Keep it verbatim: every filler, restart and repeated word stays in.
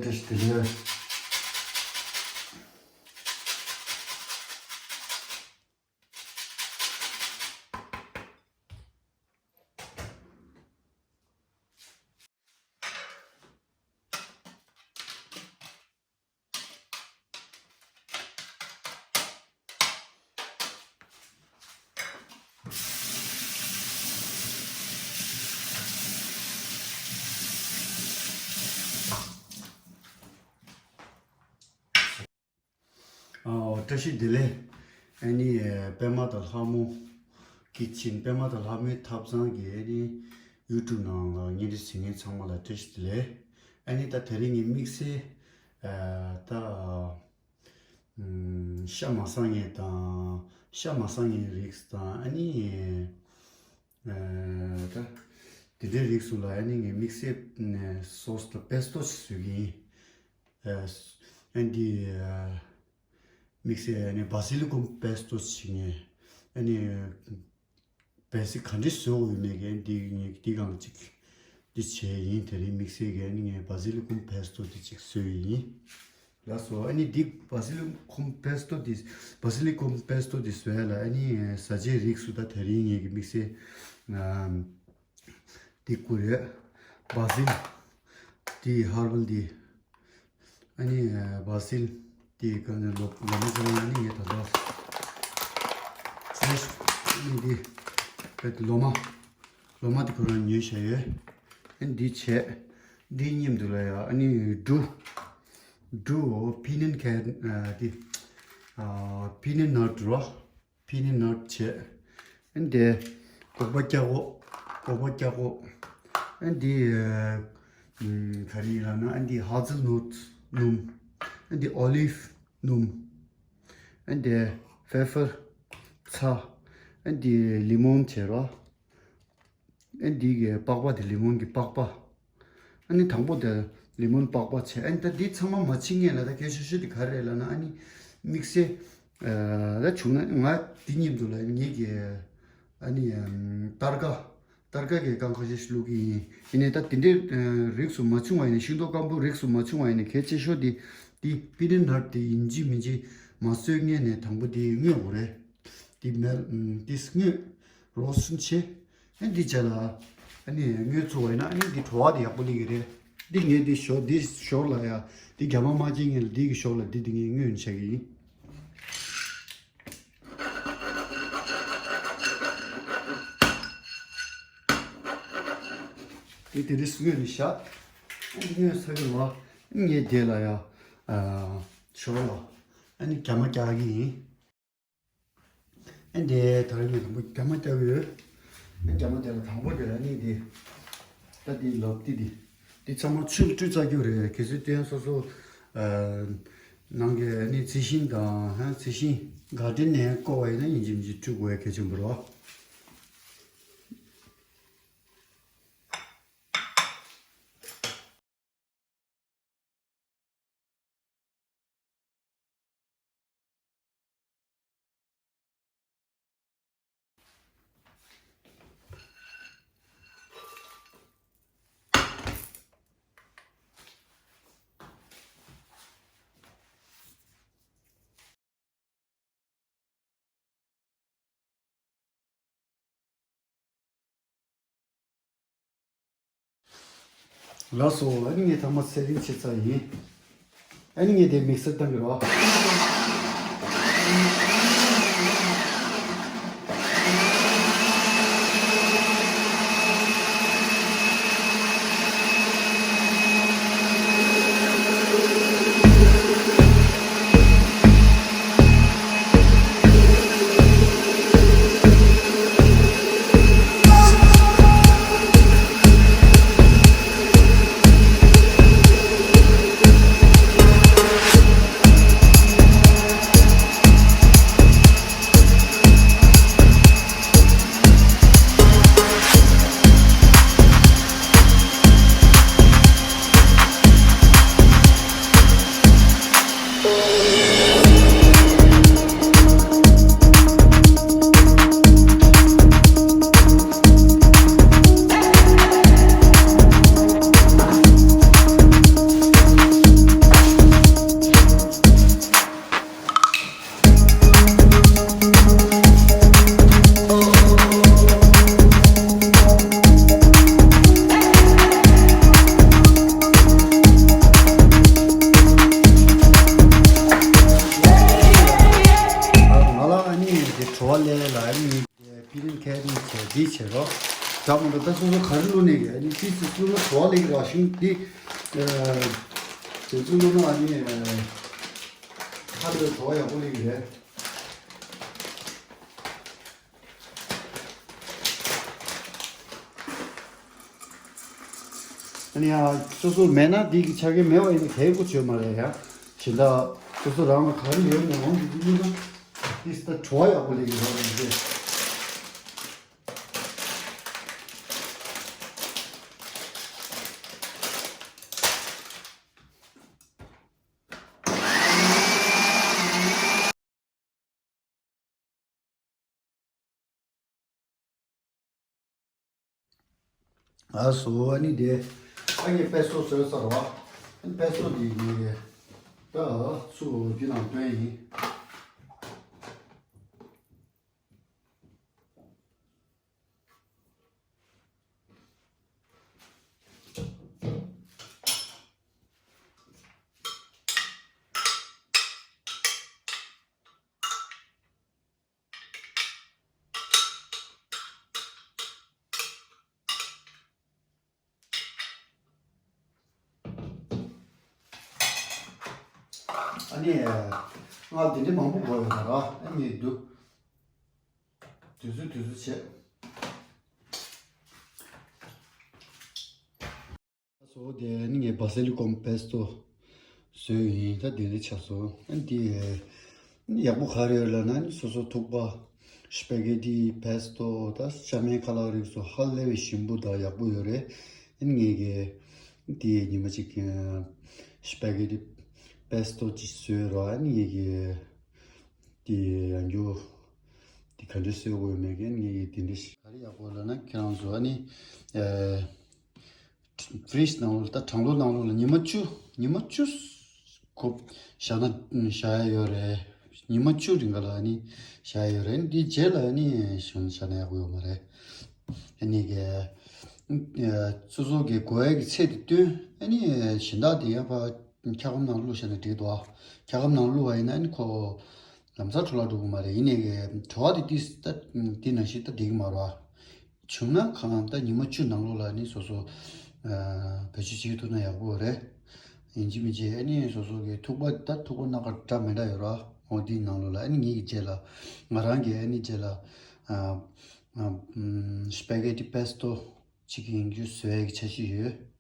བཀྲ་ཤིས་བདེ་ལེགས། ཨོ། བཀྲ་ཤིས་བདེ་ལེགས། ཨ་ནི་པད་མ་དང་ལྷ་མོ་ཀི་ཆེན། པད་མ་དང་ལྷ་མོའི་ཐབ་ཚང་གི་ཨ་ནི་ཡུ་ཊུབ་ནང་ལ་བརྙན་འཕྲིན་གཟིགས་མཁན་ཚང་མ་ལ་བཀྲ་ཤིས་བདེ་ལེགས། ཨ་ནི་ད་དེ་རིང་གི་དམིགས་བསལ་ཨ་ད་ཨམ་ཤ་མ་བཟང་མཁན་དང་། ཤ་མ་བཟང་མཁན་རིགས་དང་། ཨ་ནི་ཨ་ད་དེ་འདྲའི་རིགས་ཚོ་ལ་ཨ་ནི་ངས་དམིགས་བསལ་ནས་སོ་སི་དང་པེ་སི་ཏོ་ཞིག་བཟོས་ཀྱི་ཡིན། ཨ་ཨ་འདི་ཨ་དམིགས་བསལ་ཨ་ནི་བ་སི་ལི་ཀོམ་པེ་སི་ཏོ་ཞིག་ངས་ཨ་ནི་བལ་སྲིད་ག་འདྲས་བཟོ་དགོས་ཡོད་མེད་ཀྱི་འདི་ངས་འདི་གང་ཅིག་འདི་བྱས་ཡིན། དེ་རིང་དམིགས་བསལ་གྱི་ཨ་ནི་ངས་བ་སི་ལི་ཀོམ་པེ་སི་ཏོ་འདི་ཅིག་བཟོས་ཡིན། ལགས་སོ། ཨ་ནི་འདི་བ་སི་ལི་ཀོམ་པེ་སི་ཏོ་འདི་བ་སི་ལི་ཀོམ་པེ་སི་ཏོ་འདི་བཟོ་ཡ་ལ་ཨ་ནི་བཟའ་བཅའི་རིགས་སུ་ད་དེ་རིང་ངས་ཀྱི་དམིགས་བསལ་ཨ་འདི་བསྐུར་ཡོད། བ་སིལ། འདི་ཧར་བལ་འདི། ཨ་ནི་བ་སིལ། འདི་ག་ནས་ལོ་ལོ་མ་ཚོ་ཨ་ནི་ངས་ད་ལྟ་ཚེས་ཨ་ནི་འདི་བེད་ལོ་མ་ལོ་མ་འདི་ཁོ་རང་ཉོས་བཞག་ཡོད། ཨ་ནི་འདི་བྱས། འདི་མཉམ་དུ་ལ་ཡ་ཨ་ནི་འབྲུ་འབྲུ་པི་ནན་ཁེ་འདི་པི་ནན་ནཊ་རོ། པི་ནན་ནཊ་བྱས། ཨ་ནི་དེ་སྒོག་པ་སྐྱ་ཀོ། སྒོག་པ་སྐྱ་ཀོ། ཨ་ནི་དེ་ཨ་ག་རེ་ཡིན་ལབ་ན། ཨ་ནི་དེ་ཧ་ཛལ་ནོཊ་སྣུམ། ཨ་ནི་དེ་ཨོ་ལིབ་སྣུམ། ཨ་ནི་དེ་ཕེ་ཕར་ཚྭ། ཨ་ནི་དེ་ལི་མོན་བྱས་རོ། ཨ་ནི་འདི་གི་པགས་པ་དེ་ལི་མོན་གྱི་པགས་པ། ཨ་ནི་དང་པོ་དེ་ལི་མོན་པགས་པ་བྱས། ཨ་ནི་ད་འདི་ཚང་མ་མ་བྱེད་སྔོན་ལ་ད་གལ་ཆེ་ཤོས་དེ་ག་རེ་རེད་ལབ་ན། ཨ་ནི་དམིགས་བསལ་ཨ་ད་བྱུང་ན་ང་འདི་མཉམ་དུ་ལ་ངེད་ཀྱི་ཨ་ནི་ཨམ་སྟར་ཀ་སྟར་ཀ་གི་རྐང་ཁ་ཤས་ཤིག་བླུག་གི་ཡིན། ཡིན་ནའི་ད་དེ་འདྲའི་ཨ་རིགས་སུ་མ་བྱུང་བ་ཡིན་ན། ཤིང་ཏོག་སྐམ་པོ་རིགས་སུ་མ་བྱུང་བ་ཡིན་ན། གལ་ཆེ་ཤོས་དེ་འདི་པི་ནན་ནཊ་དེ་ཡིན་གཅིག་མིན་གཅིག་མ་བཟོས་སྔོན་ནས་དང་པོ་དེ་བརྔོས་དགོས་རེད། འདི་མེལ་ཨམ་འདི་བརྔོས། རོ་སི་ཊི་བྱས། ཨ་འདི་བྱས་ལ་ཨ་ནི་བརྔོས་ཚར་བ་ཡིན་ན། ཨ་ནི་འདི་བྲོ་བ་དེ་ཡག་པོ་སླེབས་ཀྱི་རེད། འདི་ངས་འདི་ཞོར་འདི་ཞོར་ལ་ཡ་འདི་རྒྱ་མ་མ་སྐྱེལ་སྔོན་ལ་འདི་གི་ཞོར་ལ་འདི་འདི་ངས་བརྔོས་ནས་བྱ་གི་ཡིན། འདི་དེ་རིང་བརྔོས་ནས་བཞག་ཨ་འདི་བརྔོས་ཚར་གི་ལ་ངས་དེ་ལ་ཡ་ཨ་ཞོར་ལ་ཨ་ནི་རྒྱ་མ་རྒྱག་གི་ཡིན། ཨ་འདི་ད་རེས་ངས་དང་པོ་རྒྱ་མ་རྒྱག་གི་ཡོད། ཨ་རྒྱ་མ་དེ་ལ་དང་པོ་དེ་ལ་ནི་འདི་ད་འདི་ལོབ་ཏི་འདི་འདི་ཚང་མ་ཆུ་བཀྲུས་ཚར་རྒྱུ་རེད། གལ་སྲིད་དེ་སོ་སོ་ཨ་ནང་གི་ཨ་ནི་རྩི་ཤིང་དང་། ཧ་རྩི་ཤིང་ག་དེ་ནས་བརྐོ་བ་ཡིན་ན་ཡིན་གཅིག་མིན་གཅིག་བཀྲུ་དགོས་ཡ་གལ་ཆེན་པོ་རེད། ལགས་སོ། ཨ་ནི་ངས་ཐ་མ་སེ་ཊིང་བྱས་ཚར་ཡིན། ཨ་ནི་ངས་དེ་མིག་སར་བཏང་གི་རེད་བ། བྲོ་བ་ལས་ལ་ཨ་ནི་པི་རིན་ཁེ་རིན་བྱས་འདི་བྱེད་རོགས། ད་མ་འགྲོ་ད་སོ་སོ་ག་རེ་བླུགས་ནས་ཨ་ནི་ཏི་སི་བླུགས་ན་བྲོ་བ་ལས་ཀྱི་ར་ཤིང་འདི། དེ་ཚོ་བླུགས་ན་ཨ་ནི་ཧ་ལས་བྲོ་བ་ཡག་པོ་ལས་ཀྱི་རེད། ཨ་ནི་ཡང་སོ་སོ་མེད་ན་འདི་གི་ཆ་རྐྱེན་མེད་པ་ཡིན་ན་གལ་དགོས་བྱོས་མ་རེད་ཡ། གཞན་དག་སོ་སོ་རང་ལ་ག་རེ་ཡོད་ནས་འོང་གི་འདུག་ན། འདི་ད་བྲོ་བ་ཡག་པོ་ལས་ཀྱི་རེད་འདི། ཨ་སོ་ཨ་ནི་དེ་ཨ་ནི་པེ་སོ་བཟོས་ཚར་བ། ཨ་ནི་པེ་སོ་དེ་ནི་ད་ཚུར་འདི་ནང་བཏོན་ཡིན། ཨ་ནི། ང་དེ་འདྲ་མང་པོ་དགོས་ཡོད་ད་ར། ཨ་ནི་འདུག་དུས་ཚོད་དུས་ཚོད་བྱས། སོ་དེ་ནི་ངས་བ་སེ་ལི་ཀོམ་པེ་སི་ཏོ་བཟོས་ཡིན། ད་དེ་འདྲ་ཆགས་སོང་། ཨ་ནི་དེ་ཡག་པོ་ག་རེ་ཡོད་ལབ་ན་ནི་སོ་སོ་ཐུག་པ། སི་པེ་གེ་ཏི། པེ་སི་ཏོ། ད་ཤ་མེད་ཁ་ལག་རིགས་སོགས་ཧ་ལས་པའི་ཞིམ་པོ་དང་ཡག་པོ་ཡོད་རེད། ཨ་ནི་ངས་ཀྱི་དེ་ཉི་མ་གཅིག་སི་པེ་གེ་ཏི་པེ་སི་ཏོ་གཅིག་བཟོས་རོགས། ཨ་ནི་ངས་ཀྱི་དེ་ཡང་རྒྱུ་དེ་ག་འདྲ་བཟོས་དགོས་མེད་ཀྱི་ངས་ཀྱི་དེ་འདྲ་ཞིག་ག་རེ་ཡག་པོ་ལབ་ན་ཁྱེད་རང་ཚོ་ཨ་ནི་ཨེ། ཕི་རིཇ་ནང་ལོགས་ལ་ད་གྲང་ལོ་ནང་ལོགས་ལ་ཉི་མ་བཅུ། ཉི་མ་བཅུ་ཁོ་བཞག་ན་བཞག་ཡ་ཡོད་རེད། ཉི་མ་བཅུ་རིང་ག་ལ་ནི་བཞག་ཡ་ཡོད་རེད། འདི་རྗེས་ལ་ནི་བཞག་ན་ཡག་པོ་ཡོད་མ་རེད། ཨ་ནི་གི་སོ་སོ་གི་དགོས་ཡ་གི་ཚད་དེ་བཏོན། ཨ་ནི་གཞན་དག་དེ་ཡང་ཕ་འཁྱག་སྒམ་ནང་བླུགས་བཞག་ན་འགྲིག་འདུག་ཨ། འཁྱག་སྒམ་ནང་བླུགས་པ་ཡིན་ན་ཨ་ནི་ཁོ་ལམ་སང་འཕྲོ་བརླག་འགྲོ་གི་མ་རེད། ཡིན་ནའི་གི་བྲོ་བ་དེ་ཏིས་ད་དེ་ནང་བཞིན་ད་འགྲིག་གི་མ་རེད་ཨ། བྱུང་ན་གང་ལྟར་ཉི་མ་བཅུ་ནང་ལོགས་ལ་ནི་སོ་སོ་བེད་སྤྱོད་བྱེད་ཐུབ་ན་ཡག་པོ་རེད། ཡིན་གཅིག་མིན་གཅིག་ཨ་ནི་སོ་སོ་གི་ཐུག་པ་ད་ཐུག་པ་སྣ་ཁ་འདྲ་མི་འདྲ་ཡོད་ར། འོ་དེའི་ནང་ལོགས་ལ་ཨ་ནི་ངེད་ཀྱི་རྗེས་ལ་ང་རང་གི་ཨ་ནི་རྗེས་ལ་སི་པེ་གེ་ཏི་པེ་སི་ཏོ་ཅིག་ཡིན་རྒྱུ་བཟོ་ཡག་གི་འཆར་གཞི་ཡོད།